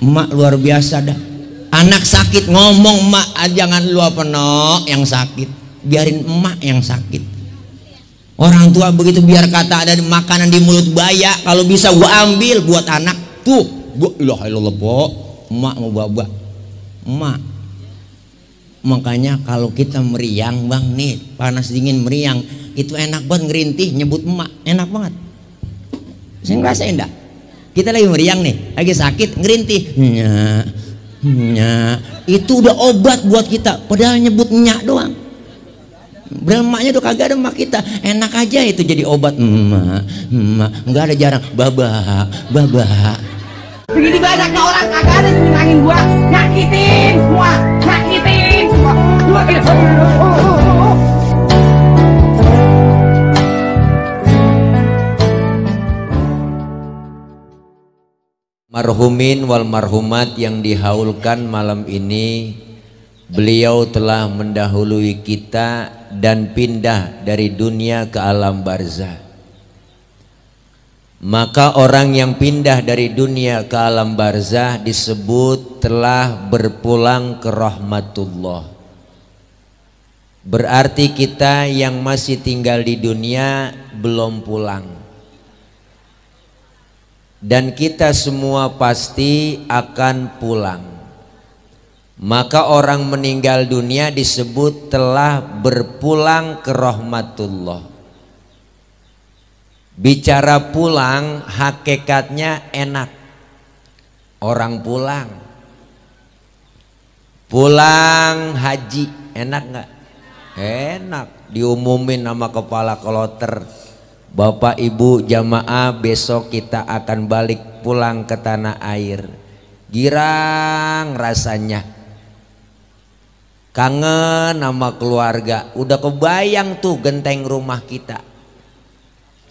Emak luar biasa dah. Anak sakit ngomong emak, jangan lu apa no yang sakit, biarin emak yang sakit. Orang tua begitu, biar kata ada makanan di mulut baya, kalau bisa gua ambil buat anak tuh. Gua ilaha illallah po, emak mau babak emak. Makanya kalau kita meriang bang nih, panas dingin meriang itu enak banget, ngerintih nyebut emak enak banget. Saya ngerasain dah. Kita lagi meriang nih, lagi sakit, ngerintih itu udah obat buat kita, padahal nyebut nyak doang. Padahal emaknya udah kagak ada emak kita, enak aja itu jadi obat. Emak, nggak ada jarang babak. Begini banyaknya orang kagak ada yang nyenangin gua, nyakitin semua. Marhumin wal marhumat yang dihaulkan malam ini, beliau telah mendahului kita dan pindah dari dunia ke alam barzah. Maka orang yang pindah dari dunia ke alam barzah disebut telah berpulang ke rahmatullah. Berarti kita yang masih tinggal di dunia belum pulang. Dan kita semua pasti akan pulang. Maka orang meninggal dunia disebut telah berpulang ke rahmatullah. Bicara pulang hakikatnya enak. Orang pulang haji enak nggak? Enak. Diumumin sama kepala kloter, Bapak Ibu jamaah besok kita akan balik pulang ke tanah air. Girang rasanya, kangen sama keluarga. Udah kebayang tuh genteng rumah kita.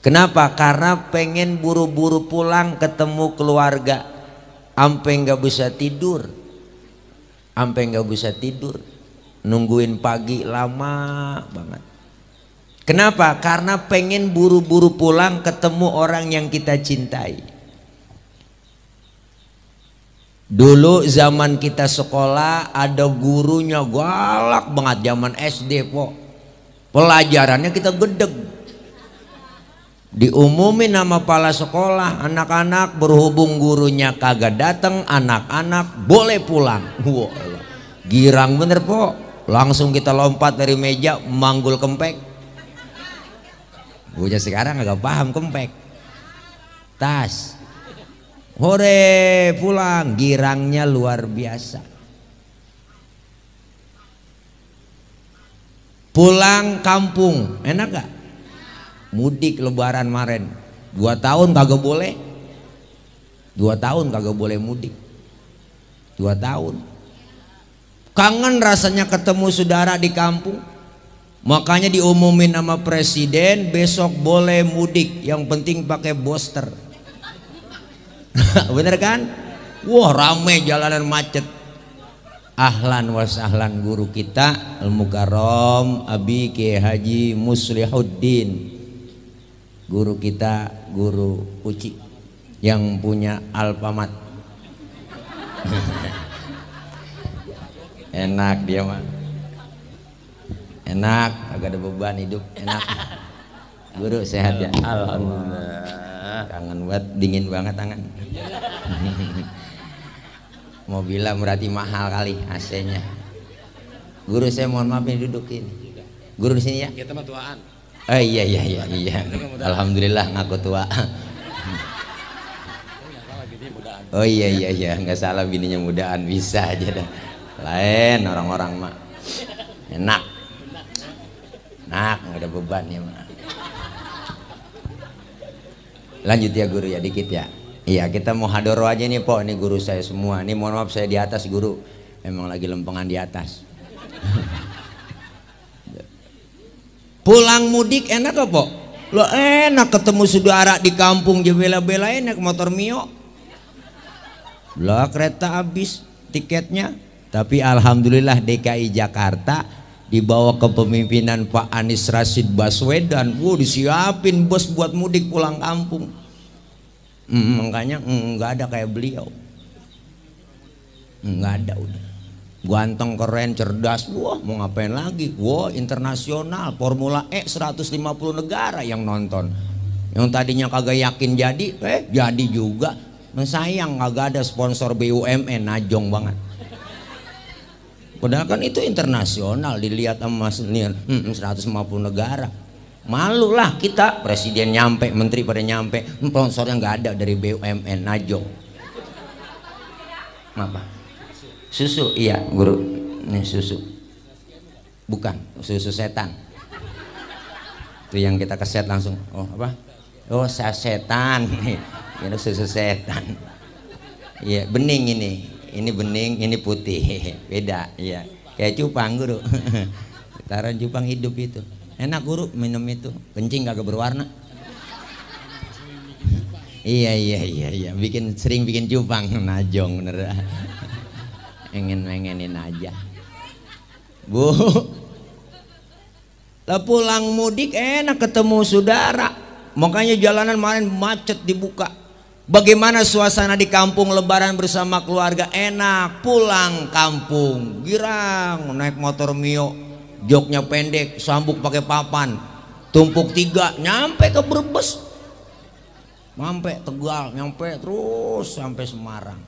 Kenapa? Karena pengen buru-buru pulang ketemu keluarga. Ampe nggak bisa tidur, nungguin pagi lama banget. Kenapa? Karena pengen buru-buru pulang ketemu orang yang kita cintai. Dulu zaman kita sekolah ada gurunya galak banget, zaman SD po. Pelajarannya kita gedeg. Diumumin sama kepala sekolah, anak-anak berhubung gurunya kagak datang, anak-anak boleh pulang. Wah, girang bener po. Langsung kita lompat dari meja manggul kempek. Bocah sekarang agak paham kempek. Tas. Hore pulang, girangnya luar biasa. Pulang kampung, enak gak? Mudik lebaran kemarin 2 tahun kagak boleh. 2 tahun kagak boleh mudik. 2 tahun. Kangen rasanya ketemu saudara di kampung. Makanya diumumin sama presiden besok boleh mudik, yang penting pakai booster. Bener kan? Wah rame jalanan macet. Ahlan wa sahlan guru kita Al-Mukarram Abi Kiai Haji Muslihuddin, guru kita, guru Uci yang punya Alfamart. Enak dia mah, enak, agak ada beban hidup, enak. Guru sehat ya? Alhamdulillah. Kangen banget, dingin banget tangan. Mobilnya berarti mahal kali AC-nya. Guru saya mohon maaf ini duduk ini. Guru di sini ya? Kita mah tuaan. Oh iya. Alhamdulillah ngaku tua. Oh iya, nggak salah bininya mudaan, bisa aja dah. Lain orang-orang mah enak, nggak ada beban ya mah. Lanjut ya guru ya, dikit ya. Iya kita mau hadoro aja nih po, ini guru saya semua. Ini mohon maaf saya di atas guru, memang lagi lempengan di atas. Pulang mudik enak kok po? Lo enak ketemu saudara di kampung, bela-belain naik motor Mio. Lah kereta habis tiketnya. Tapi alhamdulillah DKI Jakarta di bawah kepemimpinan Pak Anies Rashid Baswedan, disiapin bus buat mudik pulang kampung. Makanya nggak ada kayak beliau. Nggak ada udah. Ganteng, keren, cerdas, wah mau ngapain lagi? Wah internasional, Formula E 150 negara yang nonton. Yang tadinya kagak yakin jadi, jadi juga. Sayang kagak ada sponsor BUMN, najong banget. Padahal kan itu internasional, dilihat sama 150 negara. Malu lah kita, presiden nyampe, menteri pada nyampe, sponsornya nggak ada dari BUMN, najong. Apa? Susu, iya guru, ini susu, bukan susu setan, itu yang kita keset langsung. Oh apa? Oh sasetan, ini susu setan. Iya bening ini bening, ini putih, beda. Iya kayak cupang guru, taruh cupang hidup itu, enak guru minum itu, kencing kagak berwarna. Iya, sering bikin cupang, najong bener. Pengen-pengenin aja Bu. Lah pulang mudik enak ketemu saudara, makanya jalanan kemarin macet dibuka. Bagaimana suasana di kampung lebaran bersama keluarga? Enak. Pulang kampung girang, naik motor Mio, joknya pendek, sambuk pakai papan, tumpuk 3, nyampe ke Brebes, nyampe Tegal, nyampe terus sampai Semarang,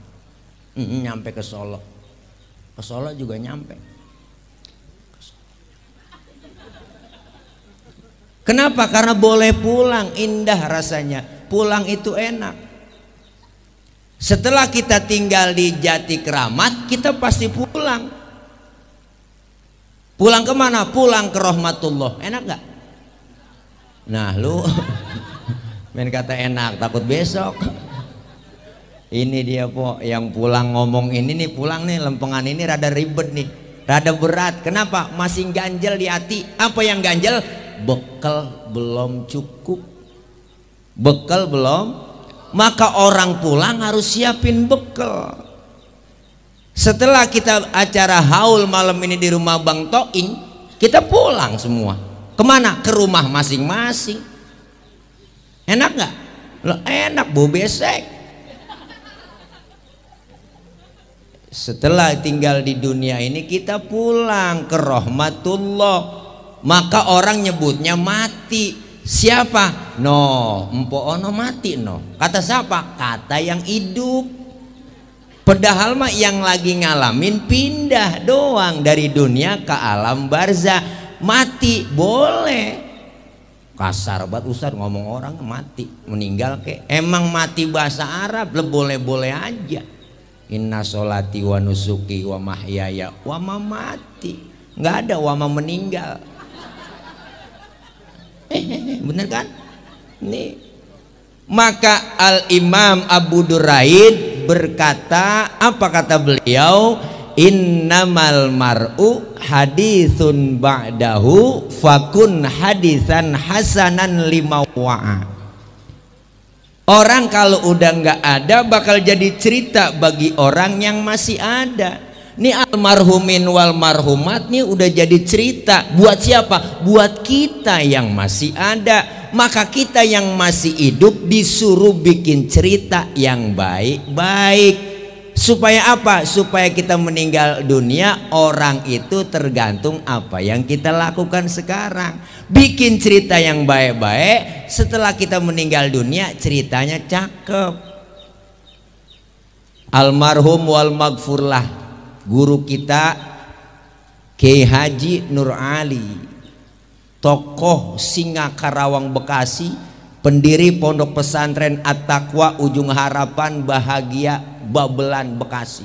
nyampe ke Solo. Ke Solo juga nyampe. Kenapa? Karena boleh pulang, indah rasanya. Pulang itu enak. Setelah kita tinggal di Jati Keramat, kita pasti pulang. Pulang kemana? Pulang ke rahmatullah. Enak gak? Nah lu main kata enak, takut besok. Ini dia po yang pulang ngomong ini nih, pulang nih lempengan ini rada ribet nih, rada berat. Kenapa? Masih ganjel di hati. Apa yang ganjel? Bekal belum cukup. Bekal belum. Maka orang pulang harus siapin bekal. Setelah kita acara haul malam ini di rumah Bang Toing, kita pulang semua. Kemana? Ke rumah masing-masing. Enak nggak? Loh, enak bu besek. Setelah tinggal di dunia ini kita pulang ke rahmatullah, maka orang nyebutnya mati. Siapa? No, empo ono mati no. Kata siapa? Kata yang hidup. Padahal mah yang lagi ngalamin pindah doang dari dunia ke alam barzah. Mati boleh. Kasar banget Ustaz ngomong orang mati, meninggal ke. Emang mati bahasa Arab, boleh-boleh aja. Inna sholati wa nusuki wa mahyaya wa mamati. Nggak ada wa meninggal. Bener kan? Nih. Maka Al-Imam Abu Duraid berkata, apa kata beliau? Innamal mar'u haditsun ba'dahu fakun hadisan hasanan lima wa'a. Orang kalau udah nggak ada bakal jadi cerita bagi orang yang masih ada. Nih almarhumin wal marhumat nih udah jadi cerita. Buat siapa? Buat kita yang masih ada. Maka kita yang masih hidup disuruh bikin cerita yang baik-baik. Supaya apa? Supaya kita meninggal dunia, orang itu tergantung apa yang kita lakukan sekarang. Bikin cerita yang baik-baik, setelah kita meninggal dunia ceritanya cakep. Almarhum wal maghfurlah, guru kita Kiai Haji Nur Ali, tokoh Singa Karawang Bekasi, pendiri Pondok Pesantren At-Taqwa Ujung Harapan Bahagia Babelan Bekasi.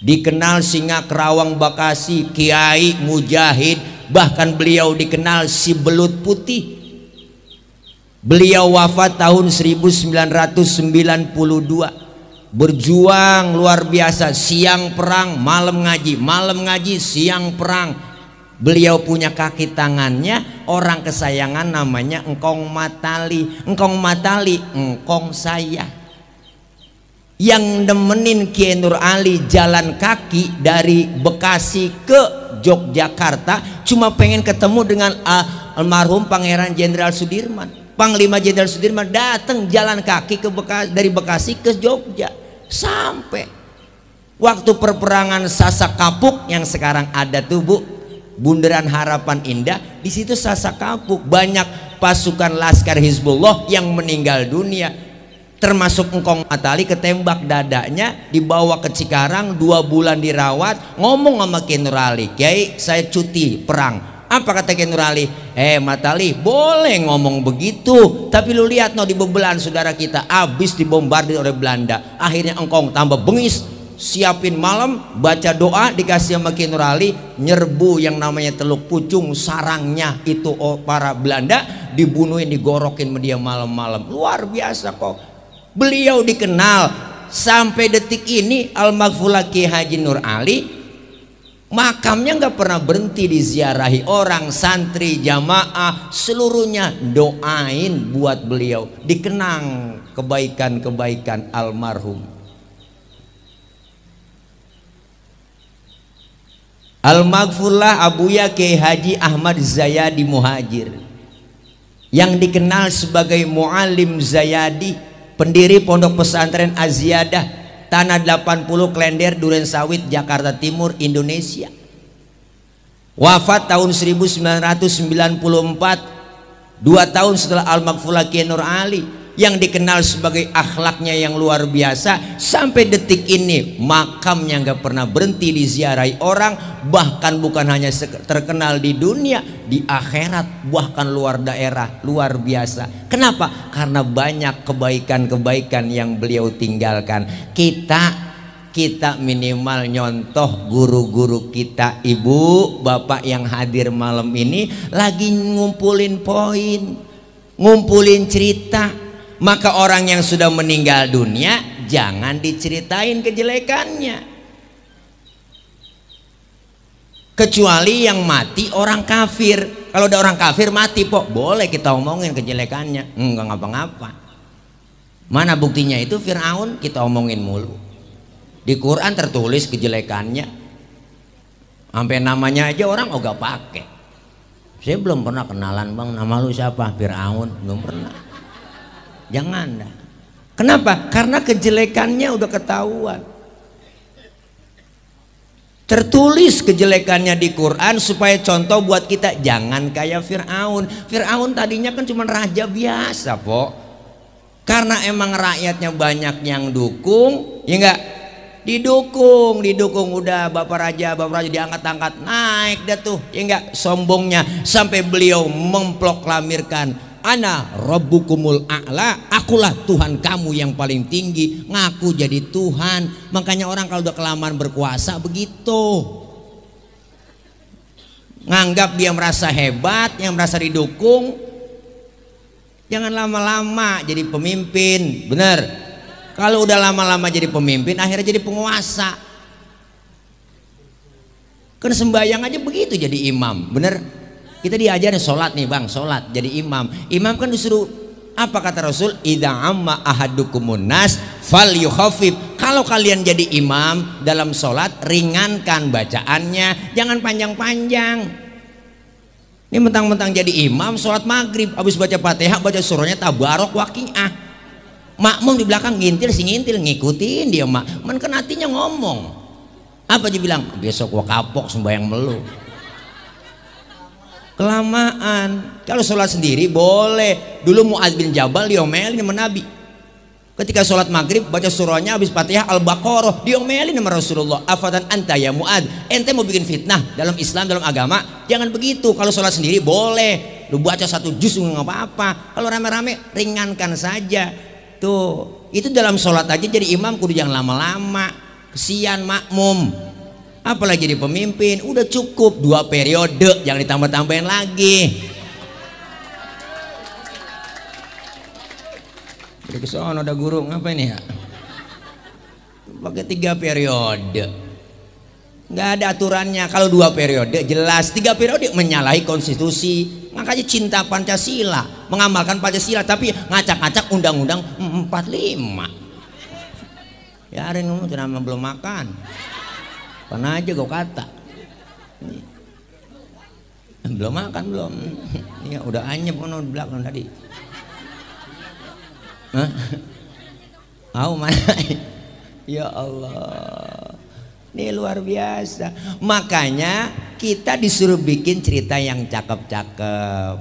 Dikenal Singa Kerawang Bekasi, Kiai Mujahid, bahkan beliau dikenal si belut putih. Beliau wafat tahun 1992. Berjuang luar biasa, siang perang, malam ngaji, siang perang. Beliau punya kaki tangannya, orang kesayangan namanya Engkong Matali. Engkong Matali, engkong saya. Yang nemenin Kiai Nur Ali jalan kaki dari Bekasi ke Yogyakarta cuma pengen ketemu dengan almarhum Pangeran Jenderal Sudirman. Panglima Jenderal Sudirman datang jalan kaki ke Bekasi, dari Bekasi ke Jogja sampai Waktu perperangan Sasak Kapuk yang sekarang ada tuh Bu, Bundaran Harapan Indah, di situ Sasak Kapuk banyak pasukan Laskar Hizbullah yang meninggal dunia, termasuk Engkong Matali ketembak dadanya, dibawa ke Cikarang 2 bulan dirawat. Ngomong sama Ki Nurali, Kiai saya cuti perang. Apa kata Ki Nurali? Matali boleh ngomong begitu, tapi lu lihat no di bebelahan saudara kita habis dibombardir oleh Belanda. Akhirnya Engkong tambah bengis, siapin malam baca doa, dikasih sama Ki Nurali, nyerbu yang namanya Teluk Pucung, sarangnya itu para Belanda, dibunuhin, digorokin media malam-malam. Luar biasa kok. Beliau dikenal sampai detik ini Al-Maghfurlah Ki Haji Nur Ali, makamnya nggak pernah berhenti diziarahi orang, santri, jamaah, seluruhnya doain buat beliau, dikenang kebaikan-kebaikan almarhum. Al-Maghfurlah Abuya Kiai Haji Ahmad Zayadi Muhajir, yang dikenal sebagai Muallim Zayadi, pendiri Pondok Pesantren Aziyadah Tanah 80 Klender Durensawit Jakarta Timur Indonesia. Wafat tahun 1994, 2 tahun setelah Al-Maghfurlah Kiai Nur Ali, yang dikenal sebagai akhlaknya yang luar biasa. Sampai detik ini makamnya nggak pernah berhenti diziarahi orang, bahkan bukan hanya terkenal di dunia, di akhirat bahkan luar daerah. Luar biasa. Kenapa? Karena banyak kebaikan-kebaikan yang beliau tinggalkan. Kita minimal nyontoh guru-guru kita, ibu bapak yang hadir malam ini lagi ngumpulin poin, ngumpulin cerita. Maka orang yang sudah meninggal dunia jangan diceritain kejelekannya, kecuali yang mati orang kafir. Kalau ada orang kafir mati pok, boleh kita omongin kejelekannya, enggak ngapa-ngapa. Mana buktinya? Itu Fir'aun kita omongin mulu, di Quran tertulis kejelekannya, sampai namanya aja orang ogah pakai. Saya belum pernah kenalan, bang nama lu siapa? Fir'aun, belum pernah. Jangan dah. Kenapa? Karena kejelekannya udah ketahuan, tertulis kejelekannya di Quran supaya contoh buat kita. Jangan kayak Fir'aun. Fir'aun tadinya kan cuma raja biasa pok, karena emang rakyatnya banyak yang dukung, ya enggak, didukung udah bapak raja diangkat-angkat, naik dah tuh, ya enggak, sombongnya sampai beliau memproklamirkan ana rabbukumul a'la, akulah Tuhan kamu yang paling tinggi, ngaku jadi Tuhan. Makanya orang kalau udah kelamaan berkuasa begitu, nganggap dia merasa hebat, yang merasa didukung. Jangan lama-lama jadi pemimpin, bener. Kalau udah lama-lama jadi pemimpin akhirnya jadi penguasa. Kan sembahyang aja begitu jadi imam, bener. Kita diajarin sholat nih bang, sholat jadi imam. Imam kan disuruh apa kata Rasul? Idza amma ahadukumun nas fal yukhafif. Kalau kalian jadi imam dalam sholat, ringankan bacaannya, jangan panjang-panjang. Ini mentang-mentang jadi imam sholat maghrib, habis baca Fatihah baca surahnya tabarok waqiah. Makmum di belakang ngintil ngikutin dia mak. Man kan hatinya ngomong. Apa dia bilang? Besok gua kapok sembahyang melu. Kelamaan. Kalau sholat sendiri boleh. Dulu Mu'adz bin Jabal diomelin sama Nabi. Ketika sholat maghrib baca surahnya habis Fatihah Al-Baqarah, diomelin sama Rasulullah. Afadan anta ya Mu'adz, ente mau bikin fitnah dalam Islam, dalam agama? Jangan begitu. Kalau sholat sendiri boleh, lu baca 1 juz nggak apa-apa. Kalau rame-rame ringankan saja. Tuh, itu dalam sholat aja jadi imam kudu jangan lama-lama, kesian makmum. Apalagi jadi pemimpin, udah cukup 2 periode, jangan ditambah-tambahin lagi. Dari kesono ada guru ngapain ya? Pakai 3 periode, nggak ada aturannya. Kalau 2 periode jelas, 3 periode menyalahi konstitusi. Makanya cinta Pancasila, mengamalkan Pancasila, tapi ngacak-ngacak undang-undang 45. Ya hari ini nama belum makan. Pernah aja gue kata belum makan belum. Ya udah anyep ono di belakang tadi. Hah? Mana? Ya Allah. Ini luar biasa. Makanya kita disuruh bikin cerita yang cakep-cakep.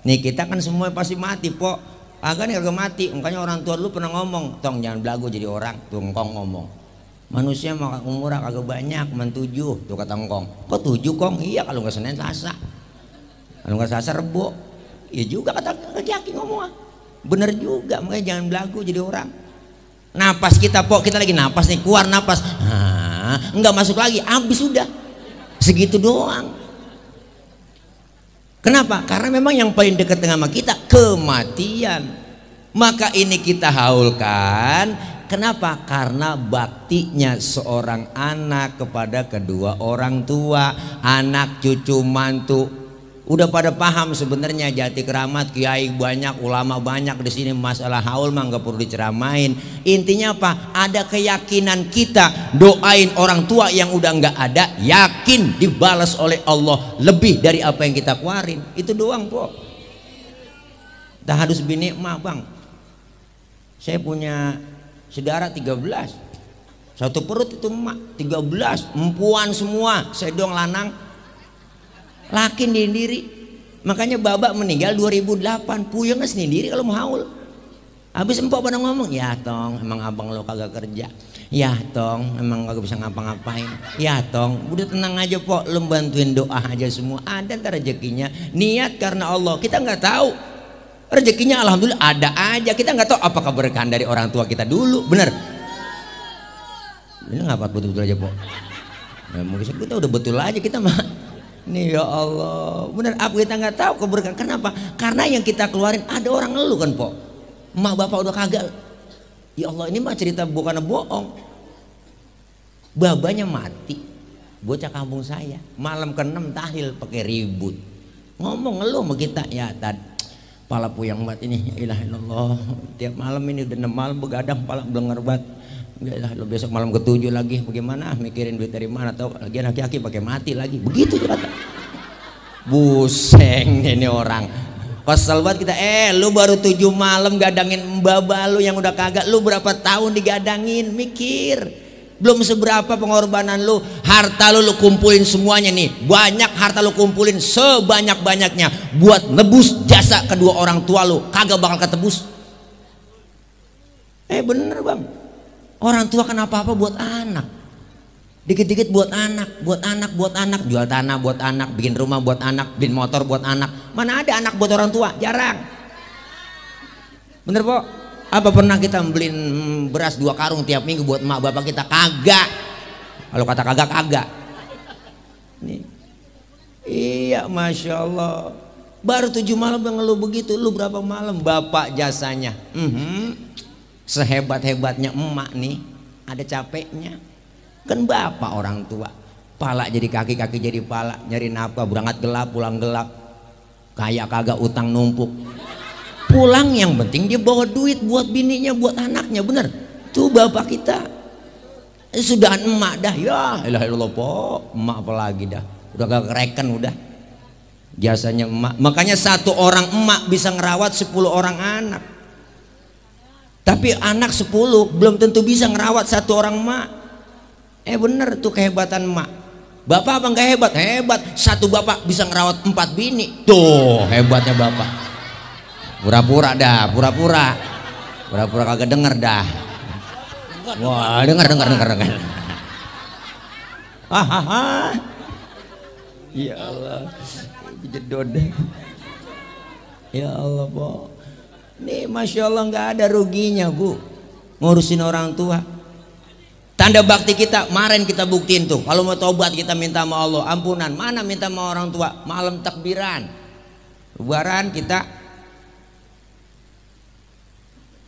Nih kita kan semua pasti mati, Pok. Agak nih agak mati. Makanya orang tua lu pernah ngomong, tong jangan belagu jadi orang. Tuh Ngkong ngomong, manusia maka umurnya kagak banyak, men 7. Tuh kata Ngkong. Kok 7 Kong? Iya kalau nggak Senin Selasa. Kalau nggak Selasa Rebo. Iya juga kata Aki ngomong. Bener juga, makanya jangan belagu jadi orang. Napas kita, Pok, kita lagi napas nih, keluar napas. Nggak masuk lagi, habis sudah. Segitu doang. Kenapa? Karena memang yang paling dekat dengan kita kematian. Maka ini kita haulkan. Kenapa? Karena baktinya seorang anak kepada kedua orang tua, anak, cucu, mantu. Udah pada paham sebenarnya jati keramat, kiai banyak, ulama banyak di sini, masalah haul mah nggak perlu diceramain. Intinya apa? Ada keyakinan kita doain orang tua yang udah nggak ada, yakin dibalas oleh Allah lebih dari apa yang kita keluarin. Itu doang, Pok. Tahadus binikmah, Bang. Saya punya saudara 13. Satu perut itu emak 13, empuan semua, saya doang lanang. Laki sendiri. Makanya babak meninggal 2008, puyeng sendiri kalau mau haul. Habis empok pada ngomong, ya tong emang abang lo kagak kerja, ya tong emang kagak bisa ngapa-ngapain, ya tong udah tenang aja, Pok, lo bantuin doa aja semua, ada ntar rezekinya. Niat karena Allah, kita nggak tahu rezekinya, alhamdulillah ada aja. Kita nggak tahu apakah berkah dari orang tua kita dulu, bener. Ini ngapa betul-betul aja, Pok? Nah, mungkin kita udah betul aja kita mah. Nih ya Allah, bener apa kita nggak tahu keberkahan. Kenapa? Karena yang kita keluarin ada orang ngeluh kan, Pok. Emak bapak udah kagak. Ya Allah, ini mah cerita bukan bohong. Babanya mati, bocah kampung saya, malam ke-6 tahil pakai ribut, ngomong ngeluh sama kita, ya tad, pala puyang banget ini, ya ilah illallah, tiap malam ini udah 6 malam begadang, pala blenger banget. Ya lo besok malam ke-7 lagi, bagaimana mikirin duit dari mana, tahu lagi aki-aki pakai mati lagi, begitu kata. Buseng ini orang kesel banget kita. Lu baru 7 malam gadangin mbaba lu yang udah kagak, lu berapa tahun digadangin, mikir. Belum seberapa pengorbanan lu, harta lu kumpulin semuanya nih, banyak harta lu kumpulin sebanyak-banyaknya buat nebus jasa kedua orang tua lu, kagak bakal ketebus. Bener, Bang. Orang tua kan apa-apa buat anak, dikit-dikit buat anak, buat anak, buat anak, jual tanah buat anak, bikin rumah buat anak, bikin motor buat anak. Mana ada anak buat orang tua? Jarang. Bener, Pok? Apa pernah kita beliin beras 2 karung tiap minggu buat emak bapak kita? Kagak. Kalau kata kagak, kagak. Nih. Iya, Masya Allah. Baru 7 malam yang lu begitu, lu berapa malam bapak jasanya? Sehebat-hebatnya emak nih, ada capeknya. Kan bapak orang tua, pala jadi kaki, kaki jadi pala, nyari nafkah, berangkat gelap, pulang gelap, kaya kagak, utang numpuk. Pulang yang penting dia bawa duit buat bininya, buat anaknya, bener. Tuh bapak kita. Sudah emak dah, ya ilah ilallah, Pok, emak apalagi dah, udah gak kereken udah. Jasanya emak, makanya 1 orang emak bisa ngerawat 10 orang anak. Tapi anak 10 belum tentu bisa ngerawat 1 orang emak. Bener tuh kehebatan emak. Bapak apa enggak hebat? Hebat. 1 bapak bisa ngerawat 4 bini. Tuh hebatnya bapak. Pura-pura dah, pura-pura. Pura-pura kagak denger dah. Wah, denger. Hahaha. Ya Allah. Jedod. Ya Allah, Pok. Nih Masya Allah nggak ada ruginya, Bu, ngurusin orang tua. Tanda bakti kita, kemarin kita buktiin tuh. Kalau mau tobat kita minta sama Allah ampunan. Mana minta sama orang tua? Malam takbiran, lebaran kita.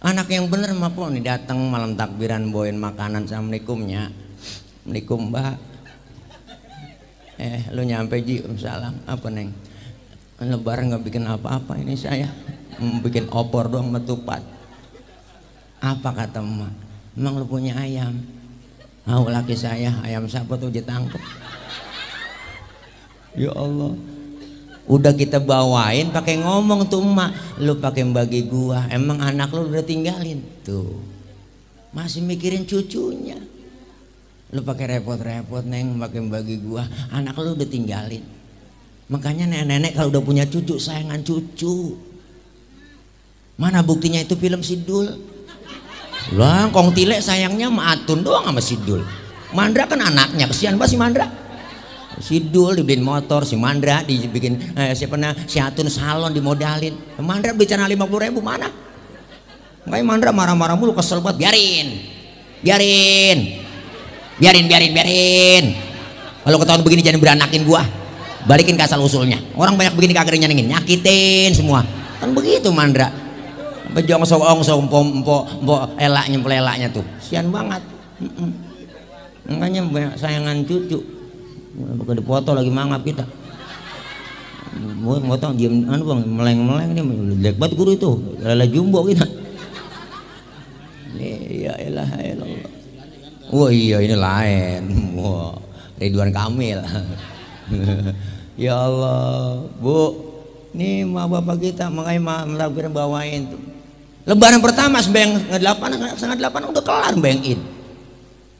Anak yang bener mah, Pok, nih datang malam takbiran bawain makanan. Assalamualaikumnya, Assalamualaikum Mbak. Lu nyampe Ji, salam. Apa Neng? Lebaran nggak bikin apa-apa ini saya. Bikin opor doang metupat. Apa kata emak? Emang lu punya ayam? Laki saya, ayam siapa tuh ditangkap? Ya Allah. Udah kita bawain pakai ngomong tuh emak, lu pakai bagi gua, emang anak lu udah tinggalin tuh. Masih mikirin cucunya. Lu pakai repot-repot neng pakai bagi gua, anak lu udah tinggalin. Makanya nenek-nenek kalau udah punya cucu sayangan cucu. Mana buktinya itu film Sidul? Lah kong Tile sayangnya sama Atun doang sama Sidul. Mandra kan anaknya, kesian banget si Mandra. Sidul dibeliin motor, si Mandra dibikin si Atun salon dimodalin. Mandra beli celana 50.000 mana? Makanya Mandra marah-marah mulu, kesel banget. Biarin. Kalau ketahuan begini jangan beranakin gua. Balikin ke asal usulnya. Orang banyak begini kagak nyenengin, nyakitin semua. Kan begitu Mandra. Bejongsong-ongsong empok elaknya pelelaknya tuh. Sian banget. Makanya banyak sayangan cucu. Bukan dipoto lagi mangap kita. Potong diem Bang, meleng-meleng ini jelek banget guru itu. Lala jumbo kita. Ya ilaha illallah. Oh iya ini lain. Wah, Ridwan Kamil. Ya Allah, Bu. Nih ma bapak kita makanya melakukan bawain tuh. Lebaran pertama setengah 8 udah kelar bengin.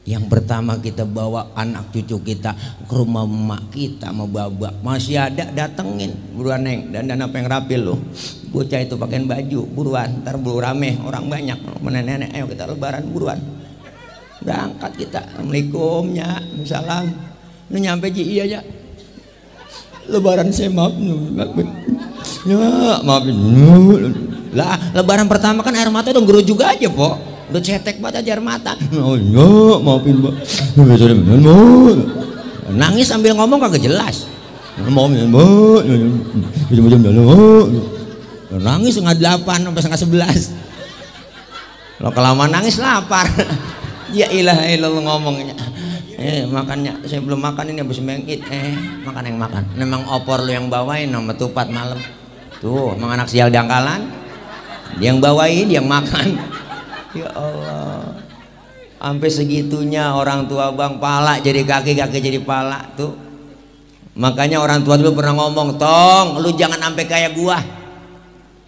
Yang pertama kita bawa anak cucu kita ke rumah emak kita sama babak. Masih ada datengin buruan neng dan apa yang rapil loh. Bocah itu pakaiin baju buruan, ntar buru rame orang banyak. Nenek-nenek ayo kita lebaran buruan. Berangkat kita. Assalamualaikum ya, salam. Lu nyampe Ji iya ya. Lebaran saya maafin. Ya maafin. Lah lebaran pertama kan air mata udah geru juga aja po. Udah cetek banget aja air mata. Oh ya maafin Mbak. Nangis sambil ngomong kagak jelas. Maafin Mbak. Nangis setengah 8 sampai setengah 11. Lo kelamaan nangis lapar. Ya ilaha illallah ngomongnya. Makannya saya belum makan ini habis mengit. Makan yang makan. Memang opor lu yang bawain sama tupat malam. Tuh, emang anak sial dangkalan. Dia yang bawain, dia yang makan. Ya Allah. Sampai segitunya orang tua Bang pala jadi kaki jadi pala tuh. Makanya orang tua dulu pernah ngomong, "Tong, lu jangan sampai kayak gua."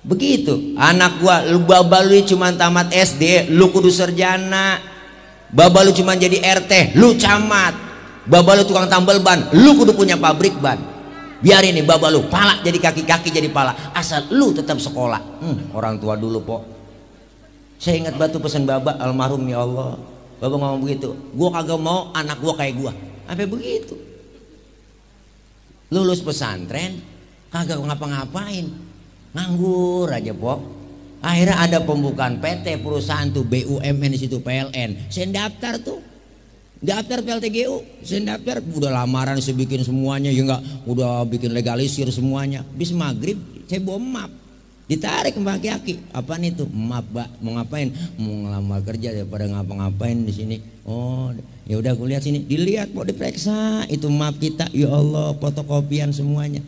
Begitu. Anak gua, lu baba lu cuma tamat SD, lu kudu sarjana. Baba lu cuma jadi RT, lu camat. Baba lu tukang tambal ban, lu kudu punya pabrik ban. Biarin nih baba lu pala jadi kaki jadi pala, asal lu tetap sekolah. Orang tua dulu po. Saya ingat batu pesan baba almarhum ya Allah. Baba ngomong begitu, gua kagak mau anak gua kayak gua. Sampai begitu. Lulus pesantren kagak ngapa-ngapain, nganggur aja po. Akhirnya ada pembukaan PT perusahaan tuh BUMN di situ PLN. Saya daftar tuh. Daftar PLTGU. Saya daftar udah lamaran saya bikin semuanya ya enggak, udah bikin legalisir semuanya. Bis maghrib saya bawa map. Ditarik ke aki-aki. Apaan itu? Map, Mbak. Mau ngapain? Mau ngelamar kerja daripada ngapa-ngapain di sini. Oh, ya udah aku lihat sini. Dilihat, mau diperiksa. Itu map kita. Ya Allah, fotokopian semuanya.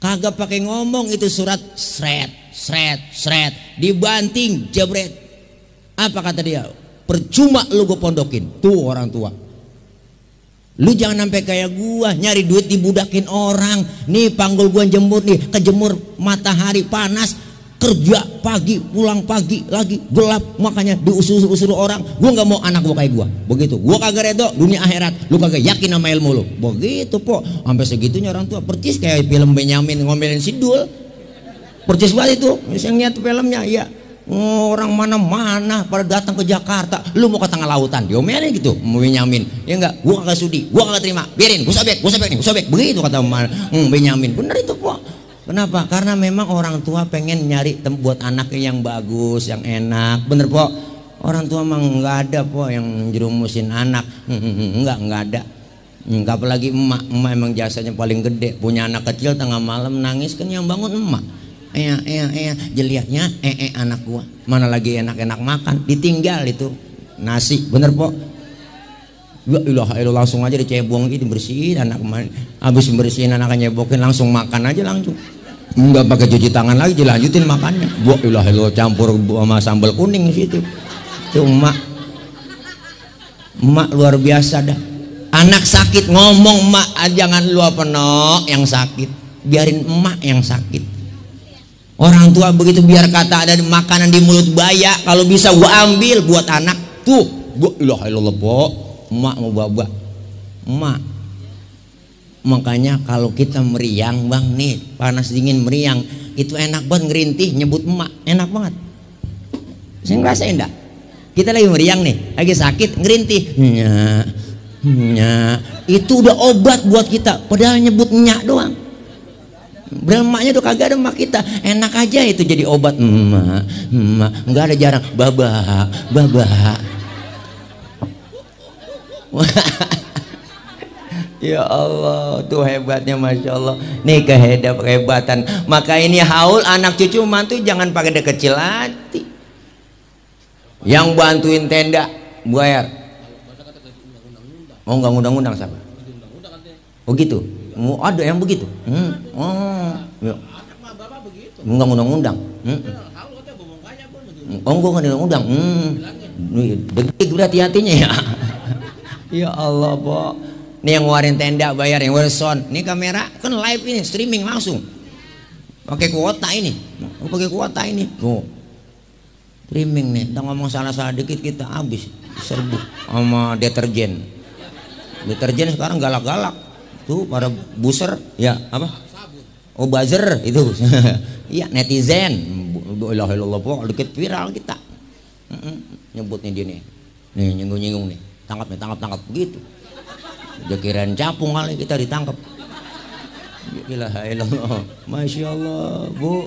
Kagak pakai ngomong itu surat sret dibanting jebret. Apa kata dia? Percuma lu gue pondokin. Tuh orang tua. Lu jangan sampai kayak gua nyari duit dibudakin orang. Nih panggul gua jemur nih, kejemur matahari panas, kerja pagi pulang pagi lagi gelap, makanya diusur-usur orang. Gua nggak mau anak gua kayak gua. Begitu. Gua kagak redo dunia akhirat. Lu kagak yakin sama ilmu lu. Begitu po. Sampai segitunya orang tua. Percis kayak film Benyamin ngomelin Sidul. Percis banget itu. Yang lihat filmnya ya. Orang mana-mana pada datang ke Jakarta, lu mau ke tengah lautan diomelin gitu, mau Benyamin ya enggak, gua kagak sudi, gua kagak terima, biarin, gua sobek begitu kata Benyamin. Bener itu po. Kenapa? Karena memang orang tua pengen nyari buat anaknya yang bagus, yang enak. Bener po. Orang tua emang nggak ada po yang jerumusin anak. Nggak ada. Apalagi emak emang jasanya paling gede. Punya anak kecil tengah malam nangis kan yang bangun emak. Jelihatnya anak gua mana lagi enak-enak makan, ditinggal itu nasi. Bener po. Ya ilah langsung aja dicebong gitu, dibersihin anak kemarin. Habis bersihin anaknya nyebokin langsung makan aja langsung. Enggak pakai cuci tangan lagi, dilanjutin makannya. Ya ilah campur sama sambal kuning situ. Itu emak luar biasa dah. Anak sakit ngomong emak, jangan lu apa no yang sakit. Biarin emak yang sakit. Orang tua begitu biar kata ada makanan di mulut baya, kalau bisa gua ambil buat anak tuh. Gua ilah po. emak mau babak emak. Makanya kalau kita meriang bang nih, panas dingin meriang itu enak banget, ngerintih nyebut emak enak banget. Saya ngerasain dah, kita lagi meriang nih, lagi sakit ngerintih itu udah obat buat kita, padahal nyebut nyak doang. Padahal emaknya tuh kagak ada emak kita, enak aja itu jadi obat. Emak nggak ada jarang baba. Ya Allah, tuh hebatnya Masya Allah. Nih kehebatan. Maka ini haul anak cucu mantu jangan pakai kecil hati. Yang bantuin tenda bayar. Oh nggak undang-undang siapa? Oh gitu. Mau ada yang begitu? Oh, ya. Nggak undang-undang. Oh gue nggak undang. Degik berarti hatinya ya. Ya Allah, Pak. Nih yang ngeluarin tenda bayar, yang ngeluarin sound. Ini kamera kan live ini, streaming langsung. Pakai kuota ini. Pakai kuota ini. Tuh. Streaming nih. Kita ngomong salah-salah dikit kita habis serbu sama deterjen. Deterjen sekarang galak-galak. Tuh para buser ya apa? Oh buzzer itu. Iya netizen. La ilaha illallah, pokok dikit viral kita. Nyebutnya dia nih. Nih nyinggung-nyinggung nih. Tangkap begitu. Udah kirain capung kali kita ditangkap. La ilaha illallah. Masya Allah, Bu.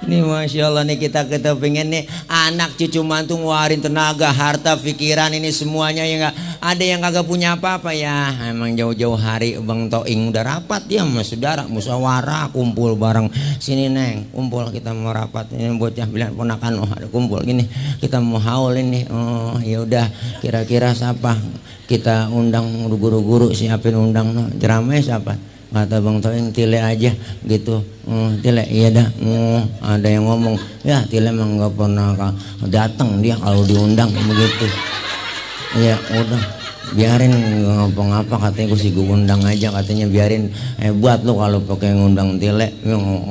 Ini Masya Allah nih kita pengen nih anak cucu mantu ngeluarin tenaga, harta, pikiran ini semuanya ya nggak ada yang kagak punya apa-apa ya. Emang jauh-jauh hari Bang Toing udah rapat dia sama saudara musyawarah kumpul bareng sini neng kumpul kita mau rapat ini bocah bilang ponakan ada kumpul gini kita mau haul ini. Oh ya udah kira-kira siapa kita undang guru-guru siapin undang no. Ceramah siapa? Kata Bang Toing Tile aja gitu. Tile iya dah. Ada yang ngomong ya Tile emang nggak pernah datang dia kalau diundang begitu. Ya udah biarin ngapa-ngapa katanya gue undang aja katanya biarin hebat lo kalau pakai ngundang Tile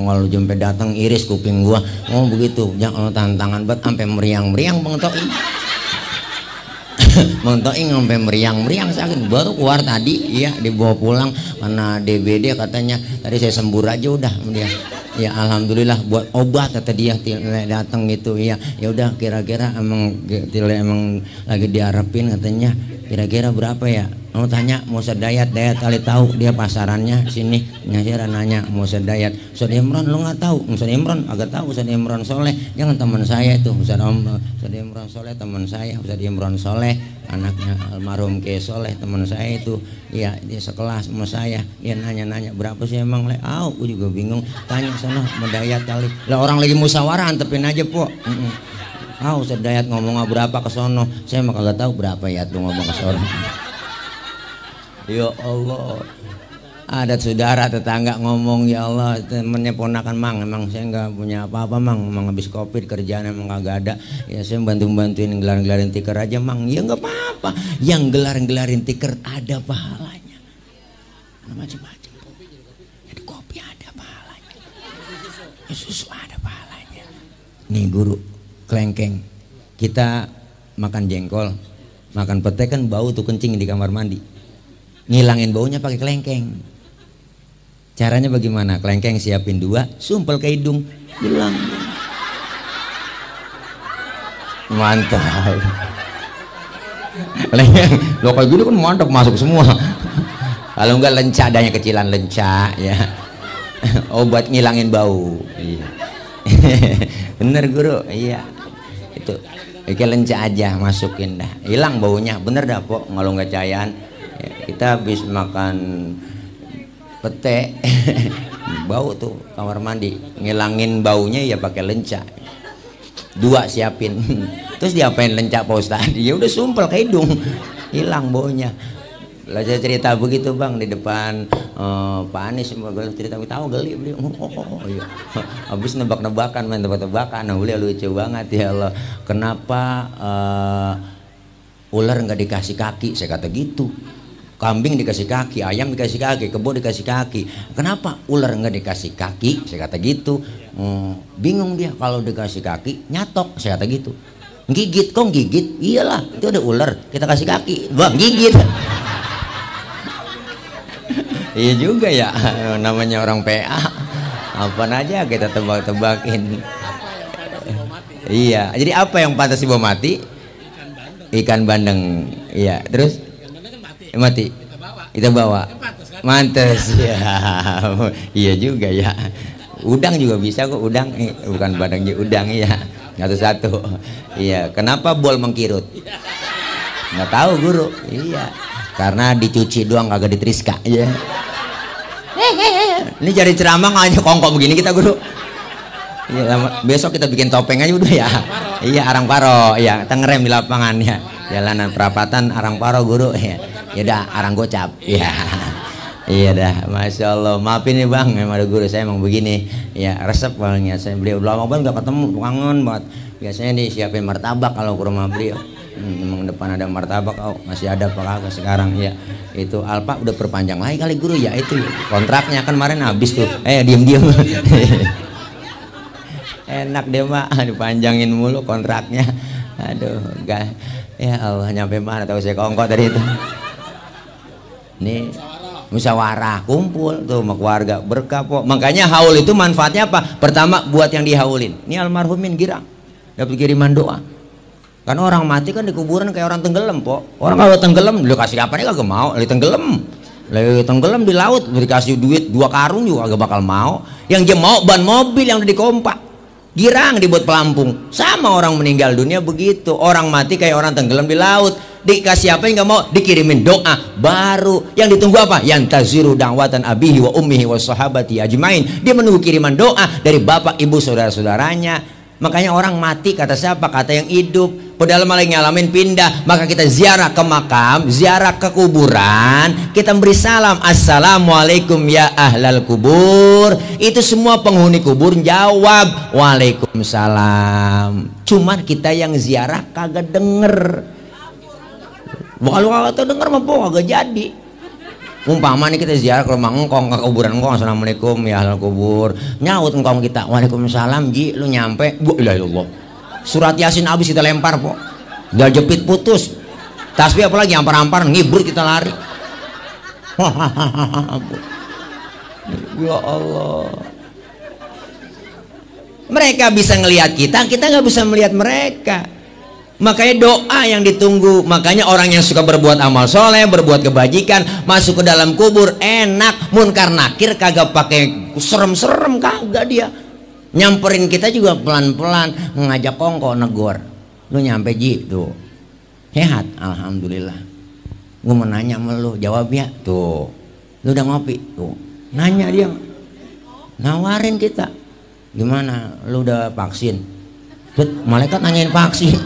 kalau jempe datang iris kuping gua. Oh begitu jangan tantangan banget sampai meriang Bang Toing. Bang Toing sampai meriang sakit baru keluar tadi ya dibawa pulang karena DBD katanya tadi saya sembur aja udah dia ya alhamdulillah buat obat kata dia Tile datang gitu ya udah kira-kira emang Tile emang lagi diharapin katanya kira-kira berapa ya mau tanya mau sedayat kali tahu dia pasarannya sini nyasir nanya mau sedayat Ustaz Imron lo nggak tahu Ustaz Imron agak tahu Ustaz Imron Soleh jangan teman saya itu Ustaz Imron Soleh teman saya Ustaz Imron Soleh anaknya almarhum Ke Soleh teman saya itu ya dia sekelas sama saya dia nanya berapa sih emang aku juga bingung tanya sana medayat kali lah orang lagi musyawarah antepin aja po. Ustaz Dayat ngomong berapa ke sono saya mah kagak tahu berapa ya tuh ngomong ke sono. Ya Allah ada saudara tetangga ngomong ya Allah temennya ponakan mang emang saya nggak punya apa-apa mang emang habis covid kerjaan emang kagak ada ya saya bantuin gelarin tiker aja mang ya nggak apa-apa yang gelarin tiker ada pahalanya macam-macam jadi kopi ada pahalanya ya, susu ada pahalanya nih guru kelengkeng kita makan jengkol makan pete kan bau tuh kencing di kamar mandi ngilangin baunya pakai kelengkeng. Caranya bagaimana? Kelengkeng siapin 2, sumpel ke hidung, hilang. Mantap. Kelengkeng, lo kayak gitu kan mantap masuk semua. Kalau enggak lencah, adanya kecilan lencah ya. Obat ngilangin bau. Iya. Bener guru, iya. Itu kayak lencah aja masukin dah, hilang baunya. Bener dah pok, kalau nggak cayaan. Kita habis makan pete bau tuh kamar mandi ngilangin baunya ya pakai lenca 2 siapin terus diapain lenca Pak Ustadz ya udah sumpel ke hidung hilang baunya lah saya cerita begitu bang di depan Pak Anies cerita tahu geli beliau iya. Habis nebak-nebakan main tebak-tebakan nah beliau lucu banget ya Allah kenapa ular nggak dikasih kaki saya kata gitu kambing dikasih kaki, ayam dikasih kaki, kebo dikasih kaki. Kenapa ular nggak dikasih kaki? Saya kata gitu. Bingung dia kalau dikasih kaki nyatok. Saya kata gitu. Gigit, kok gigit? Iyalah, itu ada ular, kita kasih kaki, bang gigit. Iya juga ya, namanya orang PA. Apa aja kita tebak-tebakin. Iya, jadi apa yang pantas dibawa mati? Ikan bandeng. Iya, terus? Mati. Kita bawa. Mantes ya. Iya juga ya. Udang juga bisa kok, udang. Bukan bandeng, udang ya. Satu-satu. Iya, kenapa bol mengkirut? Nggak tahu guru. Iya, karena dicuci doang kagak diteriska. Iya. Ini cari ceramah nggak kongkok begini kita guru. Iya, besok kita bikin topeng aja udah ya. Iya, arang paro. Iya, kita ngerem di lapangan ya. Jalanan perapatan arang paro guru ya. Ya udah arang gocap. Iya. Iya dah, masya Allah. Maafin nih bang, memang ada guru saya emang begini. Ya resep palingnya. Saya beliau lama banget nggak ketemu, kangen banget. Biasanya nih siapin martabak kalau ke rumah beliau. Emang depan ada martabak, oh masih ada apa kagak sekarang ya. Itu Alpa udah perpanjang lagi kali guru ya, itu kontraknya kan kemarin habis tuh. Diem-diem. Enak deh mak, dipanjangin mulu kontraknya. Aduh, enggak. Ya Allah, nyampe mana tahu saya kongkot dari itu. Nih musyawarah kumpul tuh sama keluarga berkah po. Makanya haul itu manfaatnya apa? Pertama buat yang dihaulin. Ini almarhumin girang dapat kiriman doa. Kan orang mati kan di kuburan kayak orang tenggelam po. Orang kalau tenggelam lu kasih apa nih kagak mau. Lagi tenggelam di laut dikasih duit 2 karung juga kagak bakal mau. Yang dia mau ban mobil yang udah dikompak. Girang dibuat pelampung. Sama orang meninggal dunia begitu. Orang mati kayak orang tenggelam di laut. Dikasih apa yang nggak mau, dikirimin doa baru. Yang ditunggu apa? Yantaziru da'watan abihi wa ummihi wa sahabati ajmain. Dia menunggu kiriman doa dari bapak, ibu, saudara-saudaranya. Makanya orang mati kata siapa? Kata yang hidup. Padahal malah ngalamin pindah. Maka kita ziarah ke makam, ziarah ke kuburan, kita beri salam, assalamualaikum ya ahlal kubur. Itu semua penghuni kubur jawab waalaikumsalam. Cuman kita yang ziarah kagak denger. Kalau kagak denger mah kagak jadi. Umpama nih kita ziarah ke rumah engkong, ke kuburan engkong, assalamualaikum ya ahlal kubur. Nyaut engkong kita, waalaikumsalam ji. Lu nyampe, bu ilah ilallah. Surat Yasin habis kita lempar po. Udah jepit putus. Tasbih apalagi ampar-ampar, ngibur kita lari. Ya Allah. Mereka bisa ngelihat kita nggak bisa melihat mereka. Makanya doa yang ditunggu. Makanya orang yang suka berbuat amal soleh, berbuat kebajikan, masuk ke dalam kubur enak. Munkar nakir kagak pakai serem-serem, kagak dia. Nyamperin kita juga pelan-pelan, ngajak kongko negor. Lu nyampe ji tuh. Sehat, alhamdulillah. Gue mau nanya sama lu, jawab ya. Tuh. Lu udah ngopi tuh. Nanya dia. Nawarin kita. Gimana? Lu udah vaksin? Malaikat nanyain vaksin.